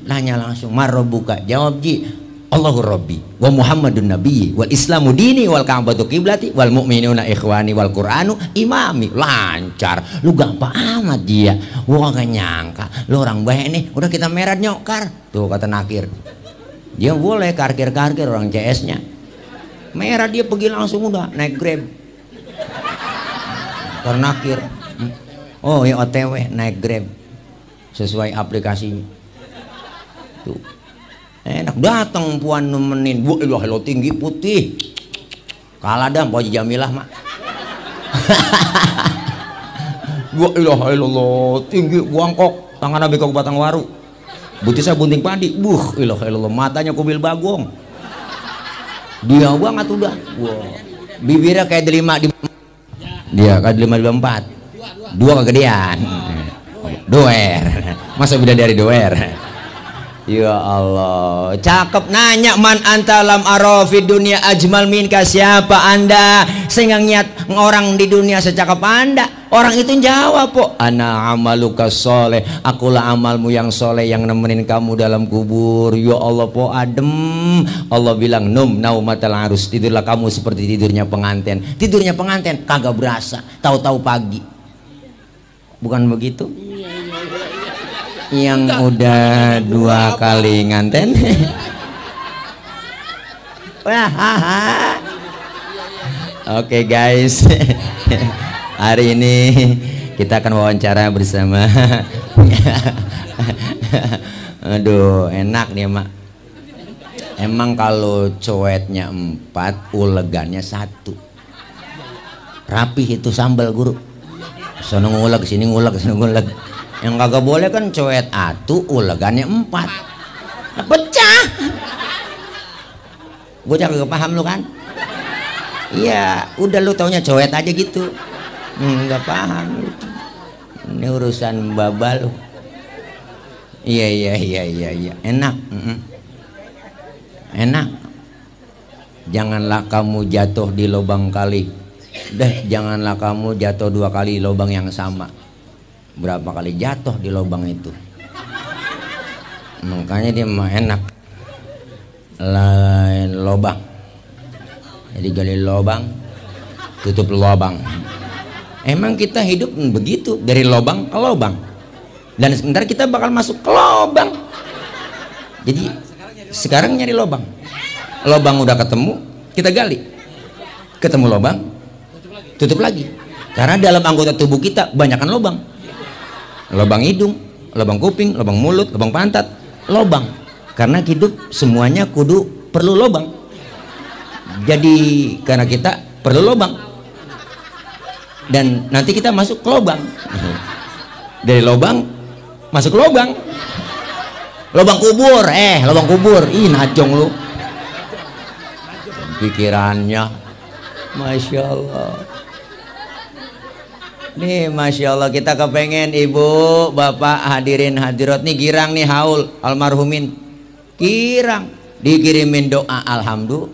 Nanya langsung, marrobuka, jawab ji, Allahu Rabbi wa Muhammadun Nabi wal Islamu dini wal Ka'batu kiblati wal mu'minuna ikhwani wal Qur'anu imami. Lancar, lu gampang amat dia. Gua gak nyangka lu orang baik nih. Udah kita merah nyokar tuh kata nakir. Dia boleh karkir-karkir orang CS nya merah, dia pergi langsung udah naik Grab karena nakir. Oh ya OTW naik Grab sesuai aplikasinya. Tuh. Enak datang puan nemenin. Bu ilah lo tinggi putih. Kalah dah Pak Haji Jamilah mak. Bu ilah lo tinggi buangkok. Tangan nabi kok batang waru. Butisnya bunting padi. Ilah lo matanya kubil bagong. Dia banget udah. Wow. Bibirnya kayak delima di. Dia kayak delima di 4. 2 kegedean. Doer. Masa beda dari doer. Ya Allah, cakep. Nanya man anta lam arafi dunia ajmal minka, siapa anda sehingga niat orang di dunia secakap anda. Orang itu jawab po, ana amaluka soleh, akulah amalmu yang soleh yang nemenin kamu dalam kubur. Ya Allah po adem. Allah bilang num naumatal arus, tidurlah kamu seperti tidurnya pengantin. Tidurnya pengantin kagak berasa, tahu-tahu pagi. Bukan begitu? Yang udah 2 kali nganten. Oke guys, hari ini kita akan wawancara bersama Aduh, enak nih mak. Emang kalau coetnya 4, ulegannya 1. Rapih itu sambal guru. Sono nguleg, sini nguleg, sini nguleg. Yang kagak boleh kan coet 1, ulegannya 4. Nah, pecah. Bocah kagak paham lu kan? Iya, udah lu taunya coet aja gitu. Nggak paham. Ini urusan baba lu. Iya. Enak. Enak. Janganlah kamu jatuh di lubang kali. Janganlah kamu jatuh 2 kali lubang yang sama. Berapa kali jatuh di lubang itu? Makanya dia mah enak. Lain lubang. Jadi gali lubang, tutup lubang. Emang kita hidup begitu, dari lubang ke lubang. Dan sebentar kita bakal masuk ke lubang. Jadi sekarang nyari lubang. Lubang udah ketemu, kita gali. Ketemu lubang, tutup lagi. Karena dalam anggota tubuh kita banyakkan lubang. Lubang hidung, lubang kuping, lubang mulut, lubang pantat, lubang. Karena hidup semuanya kudu perlu lubang. Jadi karena kita perlu lubang. Dan nanti kita masuk ke lubang. Dari lubang masuk ke lubang. Lubang kubur, lubang kubur. Ih, najong lu. Pikirannya, masya Allah. Nih, masya Allah, kita kepengen ibu, bapak, hadirin hadirat nih girang nih haul almarhumin. Girang dikirimin doa alhamdulillah.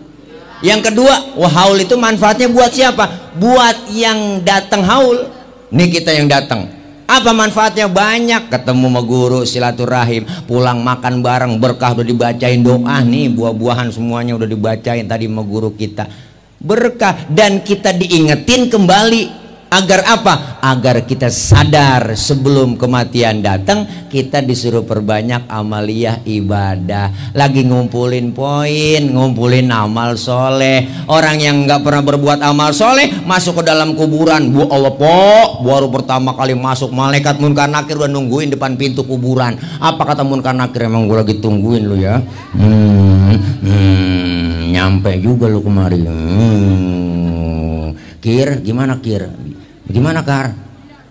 Yang kedua, haul itu manfaatnya buat siapa? Buat yang datang haul. Nih kita yang datang. Apa manfaatnya? Banyak. Ketemu sama guru, silaturahim, pulang makan bareng, berkah udah dibacain doa nih, buah-buahan semuanya udah dibacain tadi sama guru kita. Berkah dan kita diingetin kembali. Agar apa? Agar kita sadar sebelum kematian datang, kita disuruh perbanyak amaliyah ibadah. Lagi ngumpulin poin, ngumpulin amal soleh. Orang yang nggak pernah berbuat amal soleh masuk ke dalam kuburan. Bu Allah po, baru pertama kali masuk malaikat munkar nakir udah nungguin depan pintu kuburan. Apa kata munkar nakir? Emang gue lagi tungguin lu ya. Nyampe juga lu kemari. Kir, gimana Kir? Gimana Kar?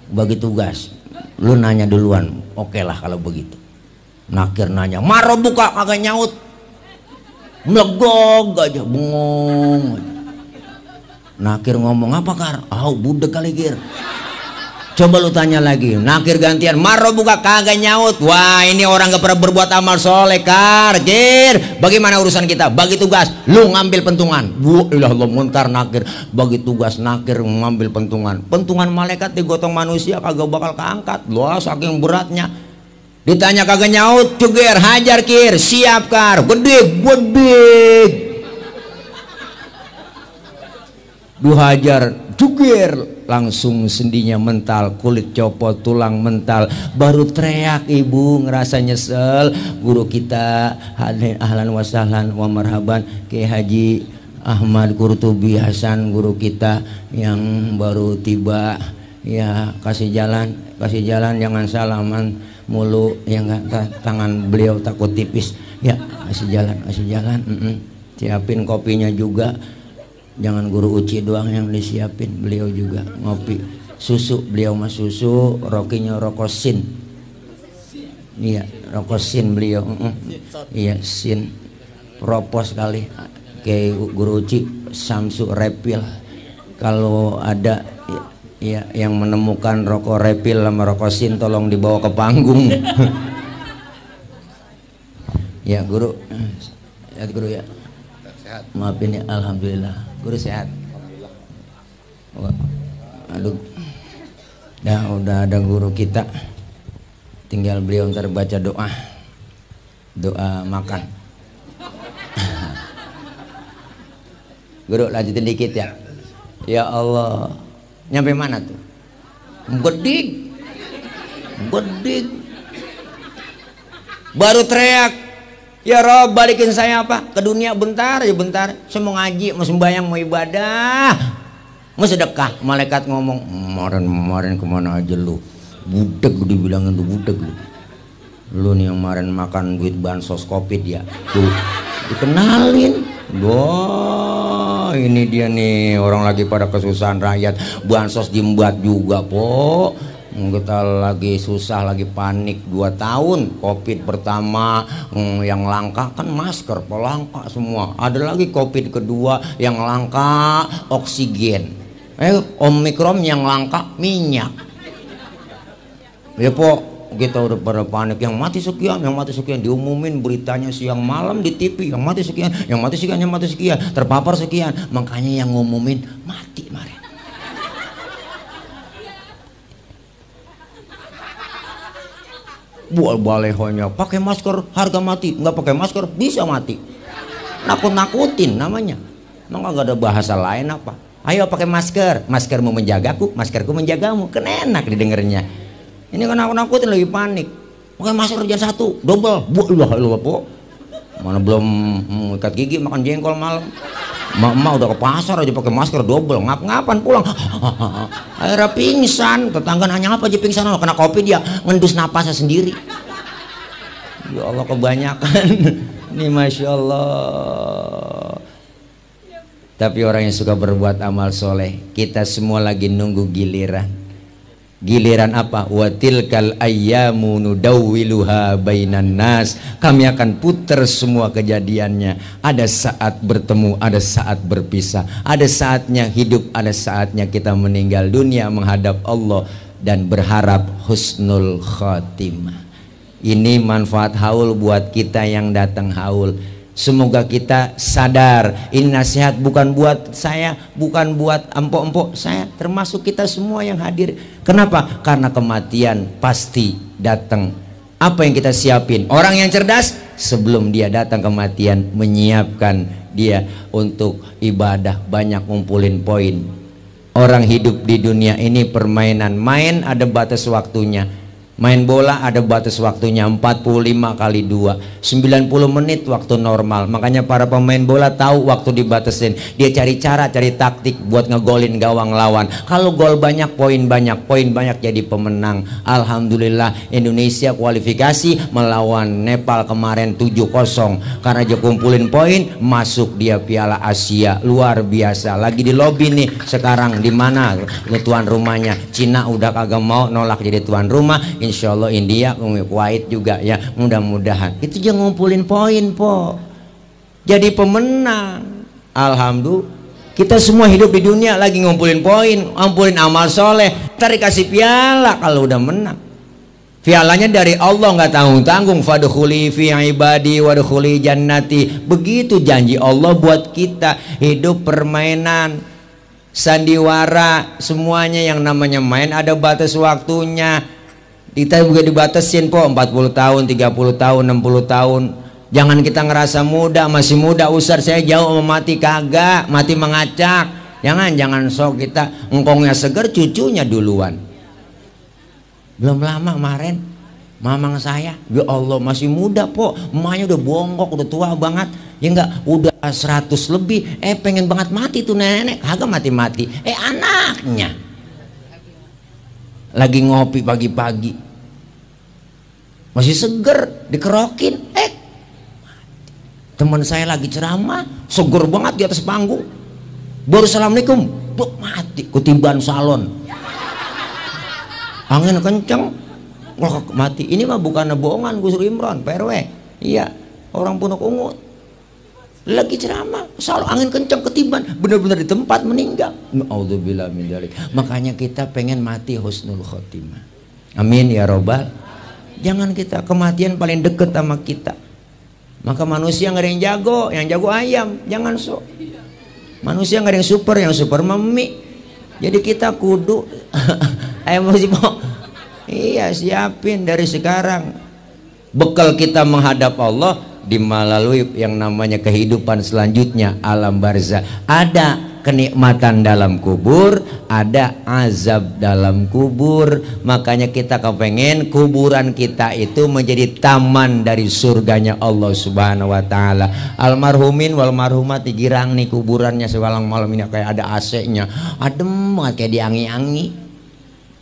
Bagi tugas. Lu nanya duluan. Oke lah kalau begitu. Nakir nanya, maro buka kagak nyaut. Melegog aja, bengong. Nakir ngomong apa Kar? Budek kali Kir. Coba lu tanya lagi. Nakir gantian, maro buka kagak nyaut. Wah, ini orang gak pernah berbuat amal soleh Kar. Kir, bagaimana urusan kita? Bagi tugas, lu ngambil pentungan. Allah munkar nakir. Bagi tugas nakir ngambil pentungan. Pentungan malaikat digotong manusia kagak bakal keangkat. Wah, saking beratnya. Ditanya kagak nyaut, cuger, hajar Kir. Siap Kar, gede. Duhajar, cuger. Langsung sendinya mental, kulit copot, tulang mental. Baru teriak ibu ngerasa nyesel. Guru kita ahlan wa sahlan wa marhaban Ki Haji Ahmad Qurtubi Hasan, guru kita yang baru tiba. Ya kasih jalan jangan salaman mulu ya, nggak tangan beliau takut tipis ya. Kasih jalan. Siapin kopinya juga. Jangan guru Uci doang yang disiapin, beliau juga ngopi. Susu, beliau mah susu, rokinya rokosin. Iya, rokosin beliau. Iya, sin. Propos kali. Kayak guru Uci, Samsu Repil. Kalau ada ya yang menemukan rokok Repil sama rokosin tolong dibawa ke panggung. Ya, guru. Ya, guru ya. Maafin ya, alhamdulillah. Guru sehat. Aduh, udah ada guru kita. Tinggal beliau ntar baca doa makan. Guru lanjutin dikit ya. Ya Allah, nyampe mana tuh? Gedik. Baru teriak. Ya Rob, balikin saya apa? Ke dunia bentar. Saya mau ngaji, mau sembahyang, mau ibadah, mau sedekah. Malaikat ngomong, kemarin kemana aja lu? Budeg dibilangin tuh budeg lu. Lu nih yang kemarin makan duit bansos Covid ya. Tuh dikenalin. Wah, ini dia nih orang lagi pada kesusahan rakyat. Bansos diembat juga, po. Kita lagi susah, lagi panik 2 tahun Covid pertama, yang langka kan masker, pelangka semua. Ada lagi Covid kedua yang langka oksigen. Omikron yang langka minyak. Ya po, kita udah pada panik, yang mati sekian, diumumin beritanya siang malam di TV, yang mati sekian, terpapar sekian. Makanya yang ngumumin mati kemarin. Buat balehonya pakai masker harga mati, nggak pakai masker bisa mati. Nakut-nakutin namanya. Emang gak ada bahasa lain apa? Ayo pakai masker, maskermu menjagaku, maskerku menjagamu. Kan enak didengarnya. Ini kan nakut-nakutin, lagi panik. Pakai masker jam 1 double. Bu, mana belum ikat gigi makan jengkol malam. Mak udah ke pasar aja pakai masker double, ngap-ngapan pulang. Akhirnya pingsan, tetangga nanya apa aja pingsan, kena Covid dia, ngendus napasnya sendiri. Ya Allah kebanyakan. Ini Masya Allah. Tapi orang yang suka berbuat amal soleh, kita semua lagi nunggu giliran. Giliran apa? Watilkal ayyamu nudawwiluha bainan nas. Kami akan putar semua kejadiannya. Ada saat bertemu, ada saat berpisah. Ada saatnya hidup, ada saatnya kita meninggal dunia menghadap Allah dan berharap husnul khotimah. Ini manfaat haul buat kita yang datang haul. Semoga kita sadar, ini nasihat bukan buat saya, bukan buat empok-empok saya, termasuk kita semua yang hadir. Kenapa? Karena kematian pasti datang. Apa yang kita siapin? Orang yang cerdas sebelum dia datang kematian menyiapkan dia untuk ibadah, banyak ngumpulin poin. Orang hidup di dunia ini permainan, main ada batas waktunya. Main bola ada batas waktunya 45 kali 2 90 menit waktu normal. Makanya para pemain bola tahu waktu dibatasin. Dia cari cara, cari taktik buat ngegolin gawang lawan. Kalau gol banyak, poin banyak jadi pemenang. Alhamdulillah Indonesia kualifikasi melawan Nepal kemarin 7-0. Karena dia kumpulin poin, masuk dia Piala Asia. Luar biasa. Lagi di lobi nih sekarang, di mana tuan rumahnya. Cina udah kagak mau, nolak jadi tuan rumah. Insya Allah India, Kuwait juga ya, mudah-mudahan. Itu jangan ngumpulin poin po. Jadi pemenang. Alhamdulillah. Kita semua hidup di dunia lagi ngumpulin poin, ngumpulin amal soleh. Ntar dikasih piala kalau udah menang. Pialanya dari Allah, nggak tanggung-tanggung. Fadkhuli fi ibadi wadkhuli jannati. Begitu janji Allah buat kita. Hidup permainan, sandiwara, semuanya yang namanya main ada batas waktunya. Kita juga dibatasin po, 40 tahun, 30 tahun, 60 tahun. Jangan kita ngerasa muda, masih muda, usar saya jauh sama mati, kagak, mati mengacak. Jangan sok kita engkongnya seger, cucunya duluan. Belum lama kemarin mamang saya, ya Allah masih muda po, emaknya udah bongkok, udah tua banget. Ya enggak, udah 100 lebih, pengen banget mati tuh nenek, kagak mati-mati. Anaknya lagi ngopi pagi-pagi masih seger, dikerokin, teman saya lagi ceramah seger banget di atas panggung, baru assalamualaikum, mati ketiban salon, angin kenceng, mati. Ini mah bukan bohongan Gus Imron, PRW, iya, orang Pondok Ungu lagi ceramah, selalu angin kencang ketiban, benar-benar di tempat meninggal. Auzubillah min dzalik. Makanya kita pengen mati husnul khotimah. Amin ya robbal. Jangan kita kematian paling deket sama kita. Maka manusia nggak ada yang jago ayam, jangan sok. Manusia nggak ada yang super memi. Jadi kita kudu ayam masih mau. Iya, siapin dari sekarang. Bekal kita menghadap Allah melalui yang namanya kehidupan selanjutnya, alam barzah. Ada kenikmatan dalam kubur, ada azab dalam kubur. Makanya kita kepengen kuburan kita itu menjadi taman dari surganya Allah Subhanahu wa taala. Almarhumin wal marhumat digirang nih kuburannya sewalang malam ini kayak ada AC-nya, adem banget kayak diangi-angi.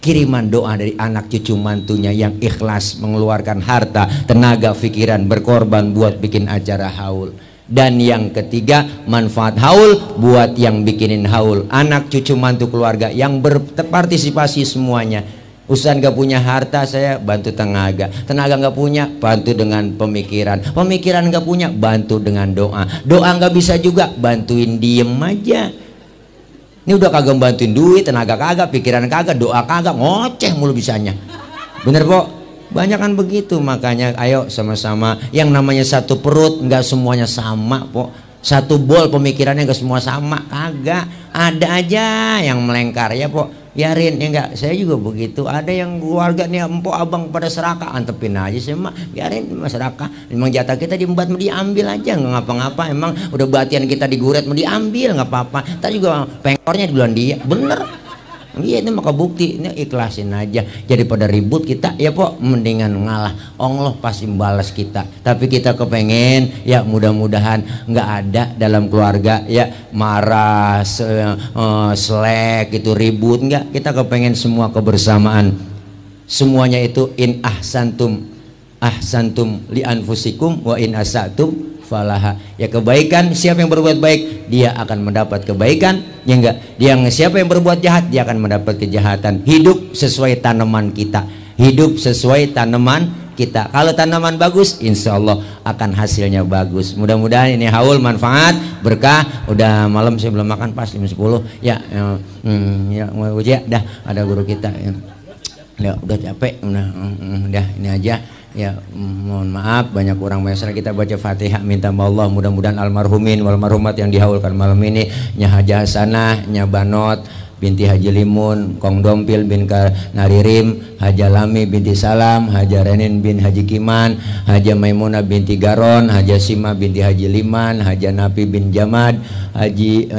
kiriman doa dari anak cucu mantunya yang ikhlas mengeluarkan harta, tenaga, pikiran, berkorban buat bikin acara haul. Dan yang ketiga, manfaat haul buat yang bikinin haul, anak cucu mantu keluarga yang berpartisipasi semuanya. Ustaz nggak punya harta, saya bantu tenaga. Tenaga nggak punya, bantu dengan pemikiran. Pemikiran nggak punya, bantu dengan doa. Doa nggak bisa juga, bantuin diem aja. Ini udah kagak bantuin duit, tenaga kagak, pikiran kagak, doa kagak, ngoceh mulu bisanya. Bener po? Banyak kan begitu. Makanya ayo sama-sama, yang namanya satu perut nggak semuanya sama po. Satu bol pemikirannya nggak semua sama, kagak. Ada aja yang melengkar ya po. Biarin ya enggak, saya juga begitu. Ada yang keluarga nih empok abang pada serakah, antepin aja sih mak, biarin masyarakat. Memang jatah kita diembat, mau diambil aja, nggak ngapa-ngapa. Emang udah batian kita diguret, mau diambil nggak apa-apa. Tadi juga pengkornya duluan dia, bener. Iya, itu maka bukti, ini ikhlasin aja. Jadi pada ribut kita ya po, mendingan ngalah. Allah pasti balas kita. Tapi kita kepengen ya mudah-mudahan nggak ada dalam keluarga ya marah, selek itu ribut, nggak. Kita kepengen semua kebersamaan. Semuanya itu in ahsantum li anfusikum wa in asatum falaha. Ya kebaikan, siapa yang berbuat baik dia akan mendapat kebaikan, ya enggak. Yang siapa yang berbuat jahat dia akan mendapat kejahatan. Hidup sesuai tanaman kita, hidup sesuai tanaman kita. Kalau tanaman bagus, insya Allah akan hasilnya bagus. Mudah-mudahan ini haul manfaat berkah. Udah malam saya belum makan, pas 5:10 ya. Ya mau ujian dah, ada guru kita ya udah capek, udah ini aja. Ya mohon maaf banyak kurang masalah. Kita baca Fatihah, minta Allah mudah-mudahan almarhumin wal marhumat yang dihaulkan malam ini, Nya Haja Hasanah, Nya Banot binti Haji Limun, Kong Dompil bin Naririm, Haja Lami binti Salam, Haja Renin bin Haji Kiman, Haja Maimunah binti Garon, Haja Sima binti Haji Liman, Haja Napi bin Jamad, Haji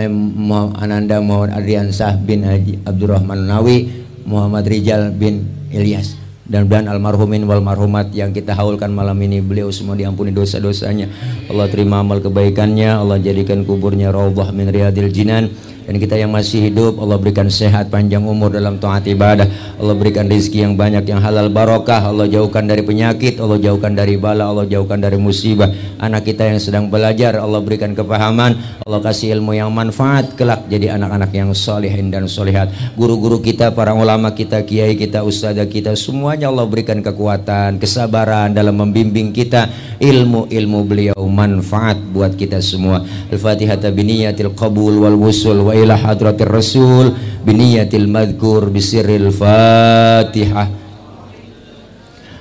Ananda Muhammad Adriansah bin Haji Abdurrahman Nawi, Muhammad Rijal bin Ilyas. Dan almarhumin wal marhumat yang kita haulkan malam ini, beliau semua diampuni dosa-dosanya. Allah terima amal kebaikannya, Allah jadikan kuburnya raudhah min riyadil jinan. Dan kita yang masih hidup Allah berikan sehat panjang umur dalam taat ibadah. Allah berikan rezeki yang banyak yang halal barokah. Allah jauhkan dari penyakit, Allah jauhkan dari bala, Allah jauhkan dari musibah. Anak kita yang sedang belajar Allah berikan kepahaman, Allah kasih ilmu yang manfaat kelak jadi anak-anak yang solehin dan solehat. Guru-guru kita, para ulama kita, kiai kita, ustadzah kita, semuanya Allah berikan kekuatan, kesabaran dalam membimbing kita. Ilmu-ilmu beliau manfaat buat kita semua. Al-Fatihah biniyatil qabul wal wusul wa ila hadratir rasul biniyatil madhkur bisirril Fatihah.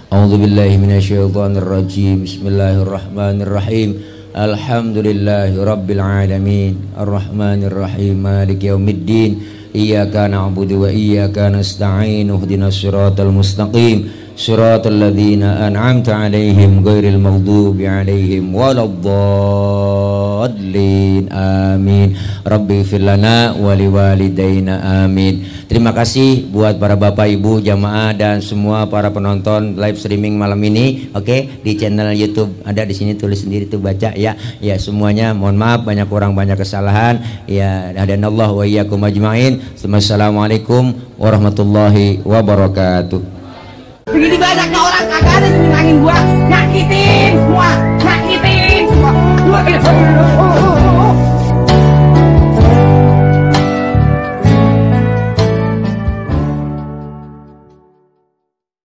A'udzu billahi minasyaitonir rajim. Bismillahirrahmanirrahim. Alhamdulillahi rabbil alamin arrahmanir rahim maliki yaumiddin iyyaka na'budu wa iyyaka nasta'in ihdinas siratal mustaqim siratal ladzina an'amta 'alaihim ghairil maghdubi 'alaihim waladdallin amin. Rabbi ighfir lana wa liwalidayna amin. Terima kasih buat para bapak ibu jamaah dan semua para penonton live streaming malam ini. Oke, di channel YouTube ada di sini, tulis sendiri tuh, baca ya. Ya semuanya mohon maaf banyak kurang banyak kesalahan. Ya hadanallahu wa iyyakum ajmain. Wassalamualaikum warahmatullahi wabarakatuh. Begini banyaknya orang kagak ada yang nyenangin gua, nyakitin semua, nyakitin semua.